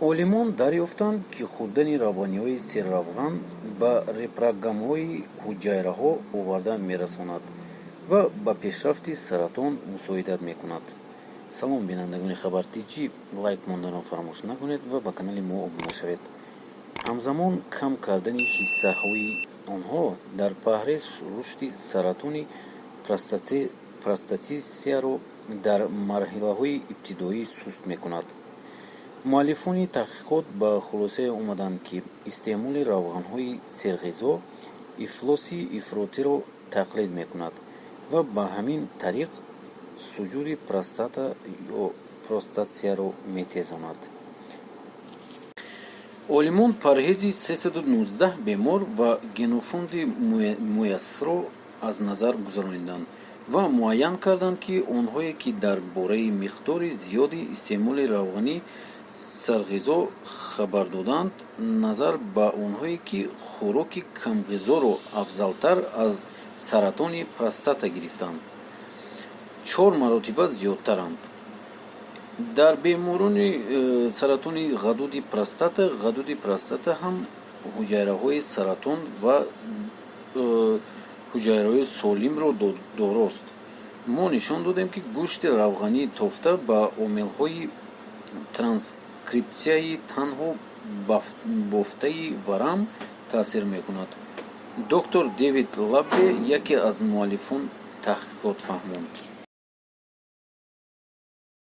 Олимон дарёфтанд, ки хӯрдани равғаниҳои серравған ба репрограммаҳои ҳуҷайраҳо оварда мерасонад ва ба пешрафти саратон мусоидат мекунад. Салом, бинандагони Хабар Тҷ, лайк монданро фаромӯш накунед ва ба канали мо обуна шавед. Ҳамзамон кам кардани ҳиссаҳои онҳо дар парҳез рушди саратони простатисияро дар марҳилаҳои ибтидоӣ суст мекунад. Муаллифони таҳқиқот ба хулосае омаданд, ки истеъмоли равғанҳои серғизо ифлоси ифротиро тақлил мекунад ва ба ҳамин тариқ суҷуди простата ё простатсияро метезонад. Олимон парҳези 319 бемор ва генофонди муяссарро аз назар гузарониданд ва муайян карданд, ки онҳое, ки дар бораи миқдори зиёди истеъмоли равғани сарғизо хабар доданд, назар ба онҳое, ки хӯроки камғизоро афзалтар аз саратони простата гирифтанд, чор маротиба зиёдтаранд. Дар беморони саратони ғадуди простата, ғадуди простата ҳам ҳуҷайраҳои саратон ва ҳуҷайраҳои солимро дорост. Мо нишон додем, ки гӯшти равғании тофта ба омилҳои транскрипсияи танҳо бофтаи варам таъсир мекунад, доктор Дэвид Лаббе, яке аз муаллифон таҳқиқот, фаҳмонд.